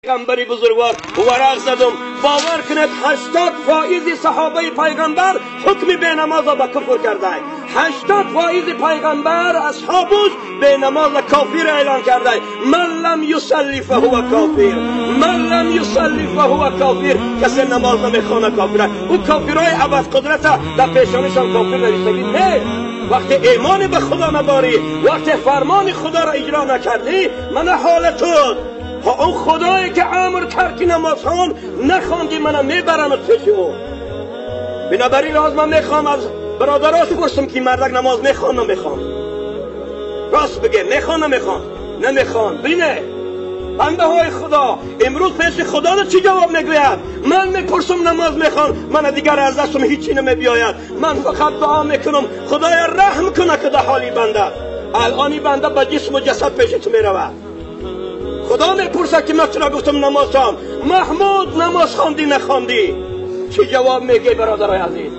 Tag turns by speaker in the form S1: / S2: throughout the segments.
S1: پیغمبری بزرگوار ورق زدم. باور کنید 80% صحابه پیغمبر حکم به نماز به کفر کرده. 80% پیغمبر اصحابش به نماز کافر اعلان کرده. من لم یصلی فهو کافر، من لم یصلی فهو کافر. کسی نماز نمیخوانه کافره. او کافرای ابد قدرت در پیشانیشان کافر نوشتگی نه. وقتی ایمان به خدا نداری، وقتی فرمان خدا را اجرا نکردی، من حال تو اون خدایی که امر ترک نماز خوان نخواندی منم میبرم پیش او. بنابراین لحاظ من میخوام از برادرات پرسم که مردک نماز میخوان نمیخوان؟ راست بگه میخوان نمیخوان؟ نمیخوان. بینه بنده های خدا امروز پیش خدا چی جواب میگوید؟ من میپرسم نماز میخوان، من دیگر از دستم هیچی نمیبیاید، من فقط دعا میکنم خدای رحم کنه که در حالی بنده. الانی بنده با جسم و جسد پیش تو میرود. خدا میپرسد که من چرا گفتم نماز خوان؟ محمود نماز خواندی نخواندی؟ چی جواب میگه برادرای عزیز؟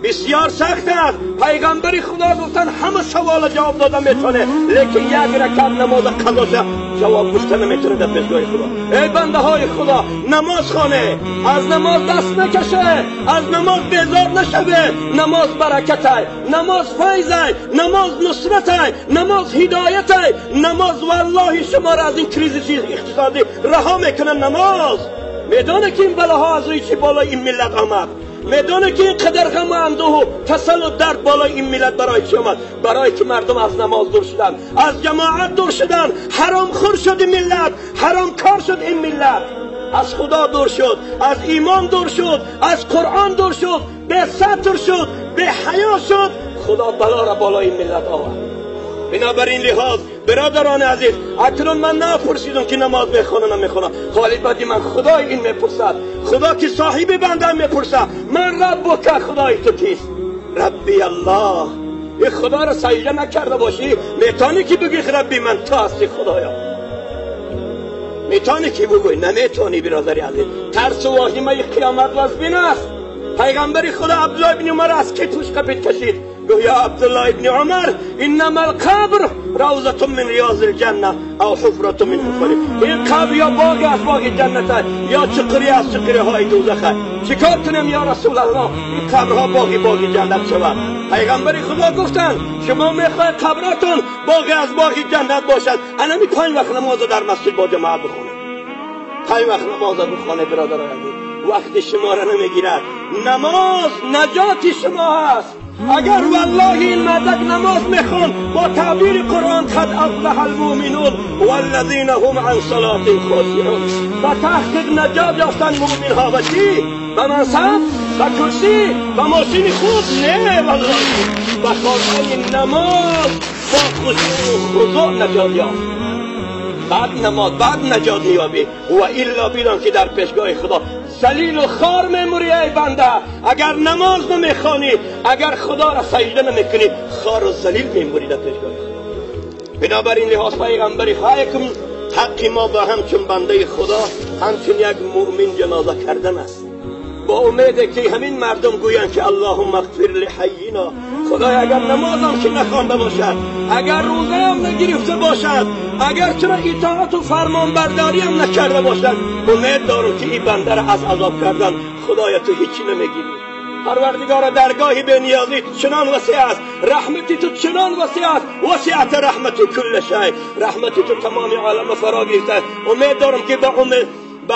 S1: بسیار سخت است. پیغمبر خدا گفتن همه سوال جواب داده میتونه، لیکن یک رکعت نماز قضا جواب گفته نمیتونه در پیشگاه خدا. ای بنده های خدا نماز خانه، از نماز دست نکشه، از نماز بیزار نشوه. نماز برکت، نماز فیض، نماز نصرت، نماز هدایت، نماز والله شما را از این کریزیس اقتصادی رها میکنه. نماز میدانه که این بلاها از روی چی بالای این ملت آمد، میدانه که این قدر غم و اندوه و تسل و درد بالای این ملت برای چی آمد؟ برای که مردم از نماز دور شدن، از جماعت دور شدن، حرام خور شد این ملت، حرام کار شد این ملت، از خدا دور شد، از ایمان دور شد، از قرآن دور شد، به ستر شد، به حیا شد. خدا بلا را بالای این ملت آورد. بنابراین لحاظ برادران عزیز، اکنون من نپرسیدم که نماز میخوانم نمیخوانم، خالی بدی من خدای این میپرسد، خدا که صاحب بنده میپرسد، من ربک خدای تو کیست؟ ربی الله. این خدا را سجده نکرده باشی میتونی که بگی ربی من تو هستی خدایا؟ میتونی که بگوی؟ نمیتونی برادر عزیز. ترس و واهمه قیامت وزبین است. پیغمبر خدا عبدالله بن عمر از کتفش قپید کشید، گفت یا عبدالله ابن عمر انما القبر روضة من ریاض الجنة او حفرة من حفر. این قبر یا باغ از باغ جنت یا چقری از چقری های دوزخ. چیکار کنیم یا رسول الله این قبرها باغ جنت شود؟ پیغمبر خدا گفتند شما میخواید قبراتون باغ از باغ جنت باشد، انمی 5 وقت نماز در مسجد با جماعت بخونه. 5 وقت نماز بخونه برادران عزیز، وقت شما را نمیگیرد. نماز نجات شما است. اگر والله این مردک نماز میخوان با تعبیر قرآن قد افلح المؤمنون والذین هم عن صلاتهم خاشعون، به تحقیق نجات یافتن مؤمن ها. و چی؟ به منصب، به کرسی، به ماشین خوب؟ نه والله، به خاطر نماز با خشوع و خضوع نجات یافت. بعد نماز بعد نجات یابی و الا بیدان که در پیشگاه خدا ذلیل و خار می‌موری. ای بنده اگر نماز نمیخوانی، اگر خدا را سجده نمیکنی، خار و ذلیل می‌موری در پیشگاه خدا. بنابراین لحاظ پیغمبری خواهیم حق ما با همچون بنده خدا همچون یک مؤمن جنازه کردن است، با امید که همین مردم گویند که اللهم اغفر لحینا. خدای اگر نمازم که نخوانده باشد، اگر روزه هم نگرفته باشد، اگر چرا اطاعت و فرمانبرداری هم نکرده باشد، امید دارم که این بنده را از عذاب کردن خدایا تو هیچی نمیگیری. پروردگار درگاهی به نیازی چنان وسیع است، رحمتی تو چنان وسیع است، وسعت رحمتی کل شی، رحمتی تو تمام عالم فرا گرفته. امید دارم که با امید به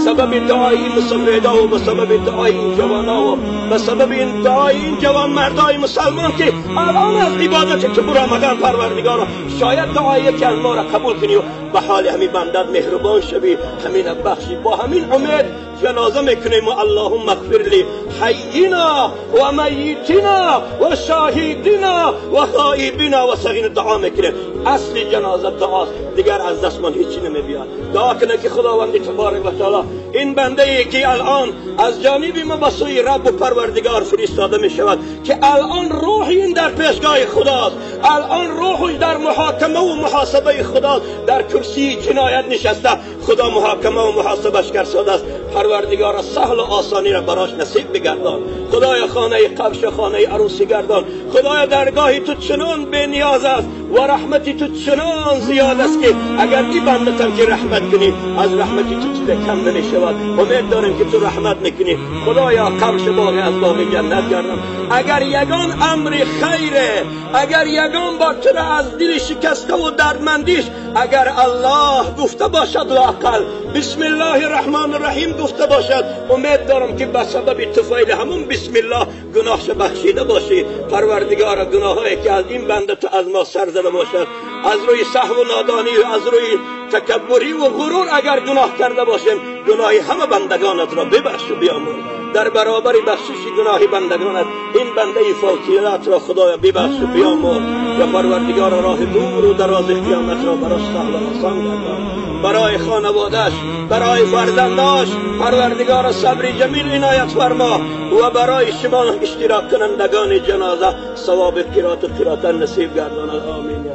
S1: سبب دعای این مسافرها و به سبب دعای این جوانها و به سبب این دعای این جوان مردای مسلمان که الان از عبادت تو برآمدن، پروردگارا شاید دعای یکی از ما را قبول کنی و به حال همین بندت مهربان شوی، همین بخشی. با همین امید جنازه میکنیم و اللهم اغفر لی حینا و میتنا و شاهدینا و غائبینا و صغیرنا. دعا میکنیم. اصل جنازه دعاست، دیگر از دستمان هیچی نمیبیاد. دعا کنه که خداوند تبارک و تعالی این بنده ای که الان از جانب ما به سوی رب و پروردگار فرستاده می شود، که الان روح این در پیشگاه خداست، الان روحش در محاکمه و محاسبه خداست، در کرسی جنایت نشسته، خدا محاکمه و محاسبش کرده است. پروردگار سهل و آسانی را براش نصیب بگردان. خدایا خانه قبش و خانه عروسی گردان. خدایا درگاهی تو چنان به نیاز است و رحمتی تو چنان زیاد است که اگر این بندتم که رحمت کنی از رحمتی تو چیز کم نمی شود. امید داریم که تو رحمت میکنی. خدایا قبش باغ از باغ جنت گردان. اگر یگان امر خیره، اگر یگان با تو را از دل شکسته و دردمندیش، اگر الله گفته باشد لااقل بسم الله الرحمن الرحیم گفته باشد، امید دارم که به سبب طفیل همون بسم الله گناهش بخشیده باشی. پروردگار گناهایی که از این بنده تو از ما سر زده باشد، از روی سهو و نادانی و از روی تکبری و غرور اگر گناه کرده باشیم، گناه همه بندگانت را ببخش و بیامرز. در برابر بخشش گناه بندگانت این بنده فاطیلت را خدایا ببخش و بیامرز و پروردگار راه دور و دراز قیامت را براش سهل و آسان گردان. برای خانوادهش، برای فرزنداش پروردگار صبر جمیل عنایت فرما و برای شما اشتراک کنندگان جنازه ثواب قرات و قرات نصیب گرداند. آمین یا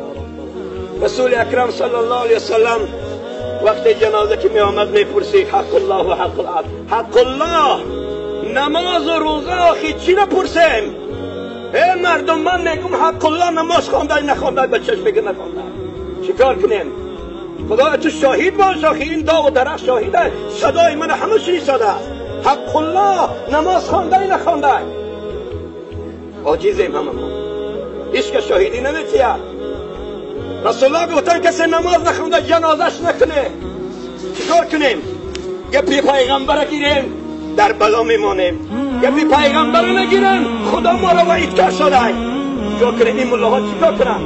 S1: رب. رسول اکرم صلی الله علیه وسلم وقت جنازه که می آمد میپرسید حق الله و حق العبد. حق الله نماز و روزه آخی چی نپرسیم؟ ای مردم من میگم حق الله نماز خوانده نخوانده، بچهش میگه نخوانده، چیکار کنیم؟ خدا تو شاهد باش، آخی این داغ و درخت شاهده، صدای من همه شنیده است. حق الله نماز خوانده نخوانده، عاجزیم همه ما، هیچ که شاهدی نمیتیه. رسول الله گفتن کسی نماز نخونده جنازش نکنه. چیکار کنیم؟ گپی پیغمبر گیریم در بلا میمانیم، گپی پیغمبر نگیریم خدا ما را وعید کرد شده. چیکار کنیم؟ این ملاها چیکار کنن؟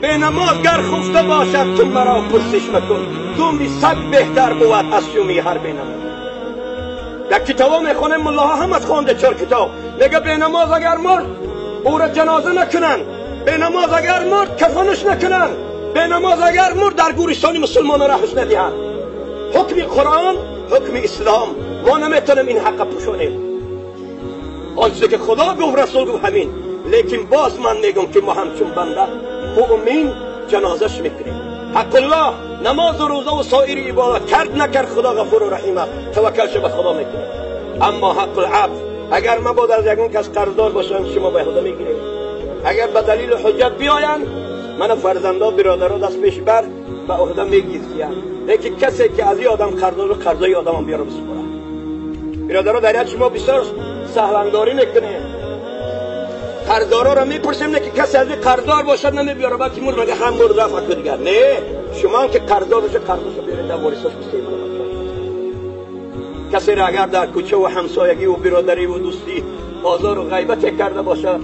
S1: به نماز گر خفته باشد تو مرا پرسش مکن، دومی سگ بهتر بود از شومی هر به نماز. در کتابا میخوانیم ملاها هم از خوانده 4 کتاب، میگه به نماز اگر مرد او را جنازه نکنن، به نماز اگر مرد کفنش نکنن، به نماز اگر مرد در گورستان مسلمان راهش ندهند. حکم قرآن، حکم اسلام، ما نمیتونیم این حق پوشونیم. آنچه که خدا گفت رسول گفت همین. لیکن باز من میگم که ما همچون بنده مؤمن جنازش میکنیم. حق الله نماز و روزه و سایر عبادت کرد نکرد خدا غفور و رحیم است، توکلش به خدا میکنیم. اما حق العبد اگر مبادا از یگان کس قرضدار باشم شما به خدا میگیریم. اگر به دلیل حجت بیاین من فرزندا برادرها دست پیش بر به عهده میگیریم. لیکن کسی که از این آدم قرضدار قرضای آدم بیاره بسپره. برادرها در شما بسیار سهلنداری میکنیم، قرضدارا را میپرسیم نه که کسی از این قرضدار باشد نمیبیاره، بلکه مرد مگه هم مرد رفت دیگر. نه، شما هم که قرضدار باشه قرضشو بیارید در وارثاش بسیار. کسی را اگر در کوچه و همسایگی و برادری و دوستی آزار و غیبت کرده باشد،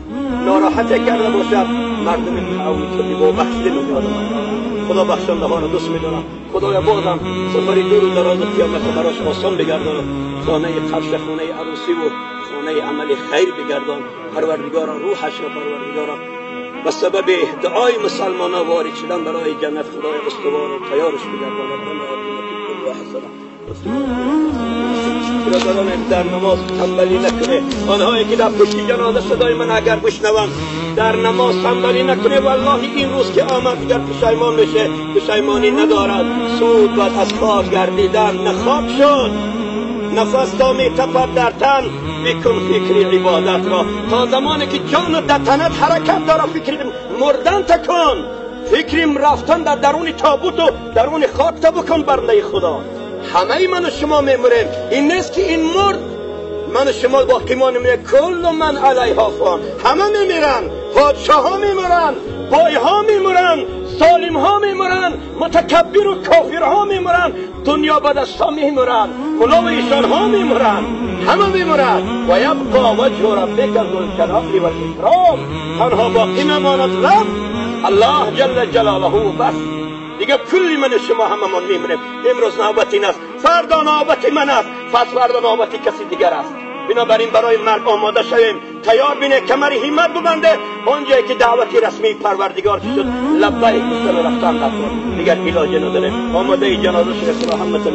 S1: ناراحت کرده باشد، مردم تعاون با بخشیده می‌دارند. خدا بخشنده ها را دوست می‌دارد. خدایا بازم سفری دور و دراز قیامت براش آسان بگردان، خانه قبش، خانه عروسی و خانه عمل خیر بگردان. پروردگارا روحش را پروردگارا به سبب دعای مسلمانان وارد شدن برای جنت خدای استوار و تیارش بگردان. برادران در نماز تنبلی نکنه. آنهایی که در پشت جنازه صدای من اگر بشنوند در نماز تنبلی نکنه. والله این روز که آمد دیگر پشیمان بشه، پشیمانی ندارد. سود بعد از خاک گردیدن نه خاک شد، نفس تا می تپد در تن بکن فکر عبادت را. تا زمانی که جان در تنت حرکت داره فکر مردن تکن، فکر رفتن در درون تابوت و درون خاک تا بکن. بنده خدا همه من و شما میموریم. این نیست که این مرد من و شما باقی مانیم. کل من علیها فان، همه میمیرن. پادشاه ها میمورن، بای ها میمورن، ظالم ها میمورن، متکبر و کافر ها میمورن، دنیا به دست ها میمورن، ملا و ایشان ها میمورن، همه میمورن. و یبقا وجه ربک ذو الجلال والاکرام، تنها باقی میماند رب الله جل جلاله و بس. دیگه کلی من شما هممان میمونیم. امروز نوبت این است، فردا نوبت من است، پس فردا نوبت کسی دیگر است. بنابراین برای مرگ آماده شویم، تیار بینه، کمر همت ببنده. آنجایی که دعوت رسمی پروردگار شد لبیک گفتن و رفتن در دیگر علاج نداره. آماده جنازه شده. خدا همتون.